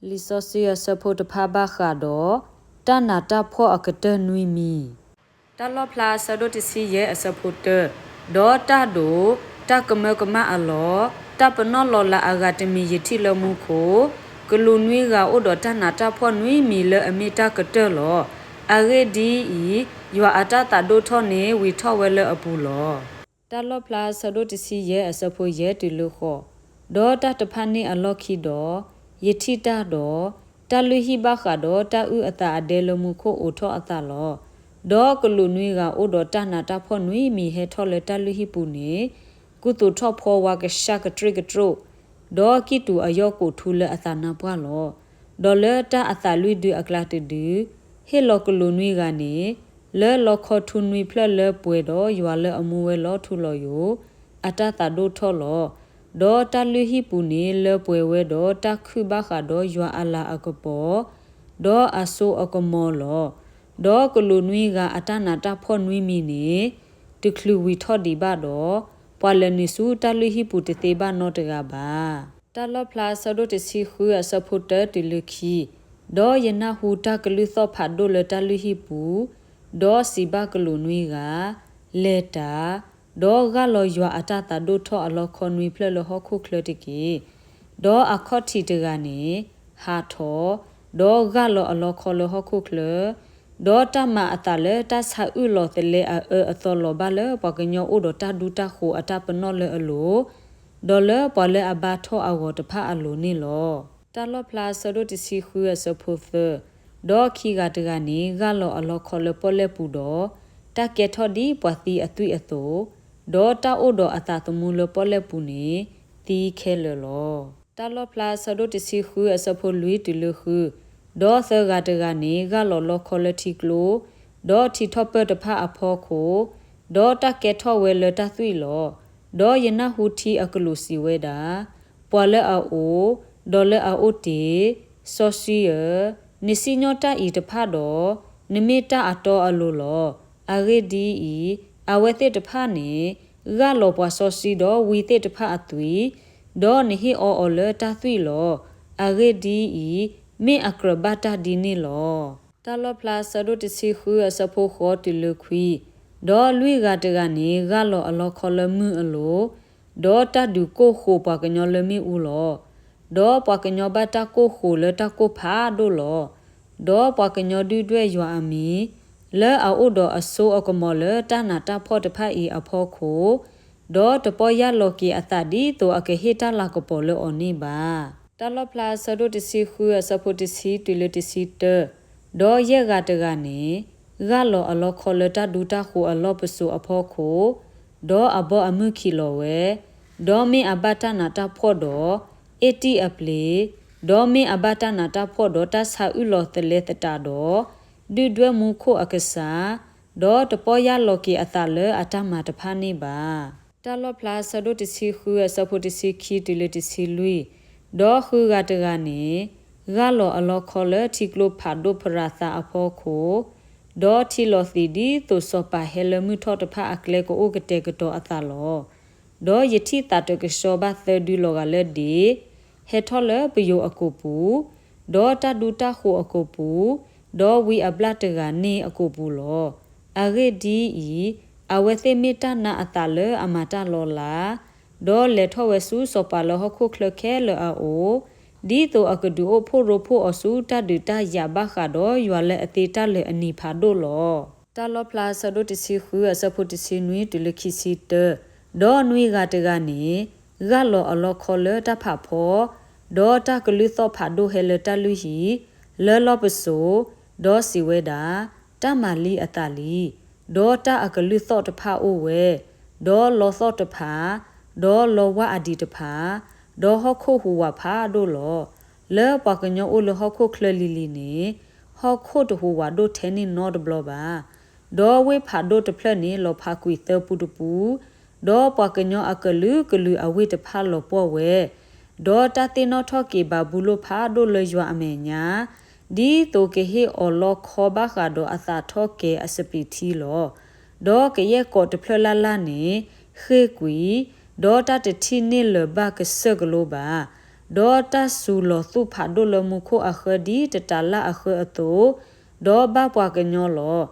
လံာ်စီဆှံအဆၢဖိတဖၣ်ဘၣ်ဃးဒီး တၢ်နးတၢ်ဖှီၣ်အကတၢၢ်နွံမံၤ. တၢ်လီၣ်ဖျါအဆၢဒိၣ်တဆံယဲၢ်အဆၢဖိတၢ, ဒီးတၢ်ဒိး, တၢ်ကမၢကမၣ်အလီၢ်, တၢ်ပနီၣ်လီၤလးအဂၤတမံၤယထံၣ်လၢမူခိၣ်, ကလူးနွံဂၤအိၣ်ဒီးတၢ်နးတၢ်ဖှီၣ်နွံမံၤလၢအမ့ၢ်တၢ်ကတၢၢ်လီၤ. အဂ့ၢ်ဒ်အံၤ, ယွၤအတၢ်သးဒိၣ်ထီၣ်န့ၣ်ဝံၤထီၣ်ဝဲလၢအပူၤလီၤ. တၢ်လီၣ်ဖျါအဆၢဒိၣ်တဆံယဲၢ်အဆၢဖိယဲၢ်တုၤလၢဃိး, ဒီးတၢ်တဖၣ်န့ၣ်အလီၢ်ခံဒီး, ယထံၣ်တၢ်ဒီး, တၢ်လုၢ်ဟံၣ်ဘၣ်ဃးဒီးတၢ်အုၣ်အသးအဒဲလၢမူခိၣ်အိးထီၣ်အသးလီၤ. ဒီးကလူးနွံဂၤအိၣ်ဒီးတၢ်နးတၢ်ဖှီၣ်နွံမံၤဟဲထီၣ်လၢတၢ်လုၢ်ဟံၣ်ပူၤန့ၣ်, ကူသိးထီၣ်ဖှီဝါကဆှၣ်ကတြ့ၣ်ကတြိၣ်, ဒီးကံၣ်တူာ်အယီၢ်ကိးထူလၢအသးနါပှၢ်လီၤ. ဒီးလၢတၢ်အသးလွံၢ်ဒုအကျါတဒု, ဟ့ၣ်လီၤကလူးနွံဂၤန့ၣ်, လၢလီခီထူနွံဖျၢၣ်လၢပှဲၤဒီးယွၤလၢအမူဝဲလီၤထူလီၤယိာ်, အတၢ်သးဒိၣ်ထီၣ်လီၤ. ဒီးတၢ်လုၢ်ဟံၣ်ပူၤန့ၣ် လၢပှဲၤဝဲဒီးတၢ်ခုၣ်ဘၣ်ဃးဒီးယွၤအလၤအကပီၤ, ဒီးအစိအကမီၤလီၤ. ဒီးကလူးနွံဂၤအတၢ်နးတၢ်ဖှီၣ်နွံမံၤန့ၣ်, တချုးဝံၤထီၣ်ဒံးဘၣ်ဒီး, ပှၤလဲၤနုာ်ဆူတၢ်လုၢ်ဟံၣ်ပူၤတသ့ဘၣ်နီတဂၤဘၣ်. တၢ်လီၣ်ဖျါအဆၢဒိၣ်တဆံဃုအဆၢဖိတၢတုၤလၢခံ, ဒီးယနၢ်ဟူတၢ်ကလုၢ်သီၣ်ဖးဒိၣ်လၢတၢ်လုၢ်ဟံၣ်ပူၤ, ဒီးစံးဘၣ်ကလူးနွံဂၤ, လဲၤတၢ်, ဒီးဂၢ်လီၤယွၤအတၢ်သးဒိၣ်ထီၣ်အလီခီနွံဖျၢၣ်လၢဟီၣ်ခိၣ်ချၢတက့ၢ်. ဒီးအခီၣ်ထံးတဂၤန့ၣ်, ဟးထီၣ်, ဒီးဂၢ်လီၤအလီခီလၢဟီၣ်ခိၣ်ချၢ, ဒီးတၢ်မၤအသးလၢတၢ်ဆါအုၣ်လီၤသလဲအအၢအသီလီၤဘၣ်လၢပှၤကညီအိၣ်ဒီးတၢ်ဒူတၢ်ဃိးအတၢ်ပနီၣ်လၢအလိၤ, ဒီးလၢပှၤလၢအဘါထီၣ်အဂီၤတဖၣ်အလိၤန့ၣ်လီၤ. တၢ်လီၣ်ဖျါအဆၢဒိၣ်တဆံဃုအဆၢဖိသၢ, ဒီးခံဂၤတဂၤန့ၣ် ဂၢ်လီၤအလီခီလၢပီၣ်လဲၣ်ပူၤဒီး, တၢ်ကဲထီၣ်ဒ်ပှၤသံအသွံၣ်အသိး, ဒီးတၢ်အိၣ်ဒီးအသးသမူလၢပီၣ်လဲၣ်ပူၤန့ၣ်, သံခဲလၢာ်လီၤ. တၢ်လီၣ်ဖျါအဆၢဒိၣ်တဆံဃုအဆၢဖိလွံၢ်တုၤလၢဃု, ဒီးသၢဂၤတဂၤန့ၣ် ဂၢ်လီၤလီခီလၢထံကျိ, ဒီးထံထီၣ်ပၢၢ်တဖၣ်အဖီခိၣ်, ဒီးတၢ်ကဲထီၣ်ဝဲလၢတၢ်သွံၣ်လီၤ. ဒီးယနၢ်ဟူထံအကလူးစံးဝဲဒၣ်, ပှၤလၢအအိၣ်, ဒီးလၢအအိၣ်တ့ၢ်, စီဆှံဧၢ, နစံၣ်ညီၣ်တၢ်အံၤတဖၣ်ဒီး, နမ့ၢ်တၢ်အတီအလိၤလီၤ. အဂ့ၢ်ဒ်အံၤ, အဝဲသ့ၣ်တဖၣ်န့ၣ်, ဂၢ်လီၤပှၤစီဆှံဒီးဝံသ့ၣ်တဖၣ်အသွံၣ်, ဒီးနဟ့ၣ်အီၤအီၤလၢတၢ်သွံၣ်လီၤ. အဂ့ၢ်ဒ်အံၤ, မ့ၢ်အကြၢးဘၣ်တၢ်ဒ်န့ၣ်လီၤ. တၢ်လီၣ်ဖျါအဆၢဒိၣ်တဆံဃုအဆၢဖိဃိးတုၤလၢခွံ, ဒီးလွံၢ်ဂၤတဂၤန့ၣ် ဂၢ်လီၤအလီခီလၢမုၢ်အလိၤ, ဒီးတၢ်ဒုးကိၢ်ဃိးပှၤကညီလၢမ့ၣ်အူလီၤ. ဒီးပှၤကညီဘၣ်တၢ်ကိၢ်ဃိးလၢတၢ်ကိၢ်ဖးဒိၣ်လီၤ. ဒီးပှၤကညီဒုၣ်ဒွဲၣ်ယွၤအမံၤ, လၢအအိၣ်ဒီးအစိအကမီၤလၢတၢ်နးတၢ်ဖှီၣ်တဖၣ်အံၤအဖီခိၣ်, ဒီးတပီၢ်ယၢ်လီၤက့ၤအသးဒ်သိးအကဟ့ၣ်တၢ်လၤကပီၤလၢအီၤန့ၣ်ဘၣ်. တၢ်လီၣ်ဖျါအဆၢဒိၣ်တဆံဃုအဆၢဖိတဆံတုၤလၢတဆံတၢ, ဒီးယဲၢ်ဂၤတဂၤန့ၣ်, ဂၢ်လီၤအလီခီလၢတၢ်ဒူတၢ်ဃိးအလီၢ်ပစိာ်အဖီခိၣ်, ဒီးအဘီအမုၢ်ခံးလီၤဝဲ, ဒီးမ့ၢ်အဘၣ်တၢ်နးတၢ်ဖှီၣ်ဒီး, အ့ၣ်တံၢ်အပျ့ၤ, ဒီးမ့ၢ်အဘၣ်တၢ်နးတၢ်ဖှီၣ်ဒီးတၢ်ဆါအုၣ်လီၤသလဲသတးဒီး, ဒုၣ်ဒွဲၣ်မူခိၣ်အကစၢ်, ဒီးတပီၢ်ယၢ်လီၤက့ၤအသးလၢအတၢ်မၤတဖၣ်န့ၣ်ဘၣ်. တၢ်လီၣ်ဖျါအဆၢဒိၣ်တဆံဃုအဆၢဖိတဆံခံတုၤလၢတဆံလွံၢ်, ဒီးဃုဂၤတဂၤန့ၣ်, ဂၢ်လီၤအလီခီလၢထံကျိဖးဒိၣ်ဖရၤသးအဖီခိၣ်, ဒီးထံလီၤသံးဒ်သိးစီၤပၤဟဲလၢမုၢ်ထီၣ်တဖၣ်အကျဲကအိၣ်ကတဲာ်ကတီၤအသးလီၤ. ဒီးယထံၣ်သးတကဆှီဘၣ်သၢဒုလီၤဂာ်လၢဒ့ၣ်, ဟဲထီၣ်လၢပယိၤအကိာ်ပူၤ, ဒီးတၢ်ဒူတၢ်ဃိးအကိာ်ပူၤ, ဒီးဝံအဘျၣ်တဂၤန့ၣ်အကိာ်ပူၤလီၤ. အဂ့ၢ်ဒ်အံၤ, အဝဲသ့ၣ်မ့ၢ်တၢ်နါအသးလၢအမၤတၢ်လီၤလး, ဒီးလဲၤထီၣ်ဝဲဆူစီၤပၤလၢဟီၣ်ခိၣ်ချၢခဲလၢာ်အအိၣ်, ဒ်သိးအကဒုးအိၣ်ဖှိၣ်ရိဖှိၣ်အီၤဆူတၢ်ဒုးတၢ်ယၤဘၣ်ဃးဒီးယွၤလၢအသ့တၢ်လၢာ်အနံၤဖးဒိၣ်လီၤ. တၢ်လီၣ်ဖျါအဆၢဒိၣ်တဆံဃုအဆၢဖိတဆံနွံတုၤလၢခံဆံတၢ, ဒီးနွံဂၤတဂၤန့ၣ်, ဂၢ်လီၤအလီခီလၢတၢ်ဖးဖီ, ဒီးတၢ်ကလုၢ်သီၣ်ဖးဒိၣ်ဟဲလၢတၢ်လုၢ်ဟံၣ်, လၢလီၢ်ပစိာ်, ဒီးစံးဝဲဒၣ်, တၢ်မၤလံအသးလံ, ဒီးတၢ်အကလုၢ်သီၣ်တဖၣ်အိၣ်ဝဲ, ဒီးလီသီၣ်တဖၣ်, ဒီးလီဝါအဒံးတဖၣ်, ဒီးဟီၣ်ခိၣ်ဟူးဝးဖးဒိၣ်လီၤ. လၢပှၤကညီအိၣ်လၢဟီၣ်ခိၣ်ချၢလံၤလံၤန့ၣ်, ဟီၣ်ခိၣ်တဟူးဝးဒိၣ်ထဲန့ၣ်နီတဘျီဘၣ်. ဒီးဝ့ၢ်ဖးဒိၣ်တဖျၢၣ်န့ၣ်လီၤဖးကွံာ်သၢပူတပူ, ဒီးပှၤကညီအကလုာ်ကလုာ်အဝ့ၢ်တဖၣ်လီၤပှီၢ်ဝဲ, ဒီးတၢ်သ့ၣ်နီၣ်ထီၣ်က့ၤဘၤဘူလိၣ်ဖးဒိၣ်လၢယွၤအမဲာ်ညါ, ဒ်သိးကဟ့ၣ်အီၤလီခီဘၣ်ဃးဒီးအသးထီၣ်ကဲၤအစပံးထံလီၤ. ဒီးကယဲၢ်ကိးတဖျၢၣ်လၢ်လၢ်န့ၣ်, ဃ့ၢ်ကွံာ်, ဒီးတၢ်တထံၣ်န့ၢ်လၢၤဘၣ်ကစၢၢ်ကလိဘၣ်. ဒီးတၢ်စူၤလီၤသူၣ်ဖးဒိၣ်လၢမူခိၣ်အဃၢဒ်တတၤလၣ်အဃၢအသိး, ဒီးဘၣ်ပှၤကညီလီၤ.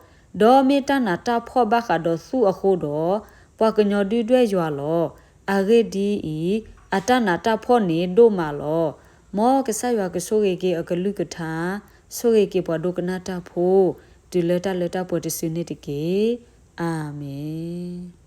ဒီးမ့ၢ်တၢ်နးတၢ်ဖှီၣ်ဘၣ်ဃးဒီးသူၣ်အဃိဒီး, ပှၤကညီဒုၣ်ဒွဲၣ်ယွၤလီၤ. အဂ့ၢ်ဒ်အံၤ, အတၢ်နးတၢ်ဖှီၣ်န့ၣ်ဒိၣ်မးလီၤ. မ်ကစၢ်ယွၤကဆိၣ်ဂ့ၤက့ၤအကလုၢ်ကထါ, ဆိၣ်ဂ့ၤက့ၤပှၤဒိကနၣ်တၢ်ဖိ, တုၤလၢတၢ်လၢတၢ်ပှဲၤတစုန့ၣ်တက့ၢ်. အၤမ့ၣ်.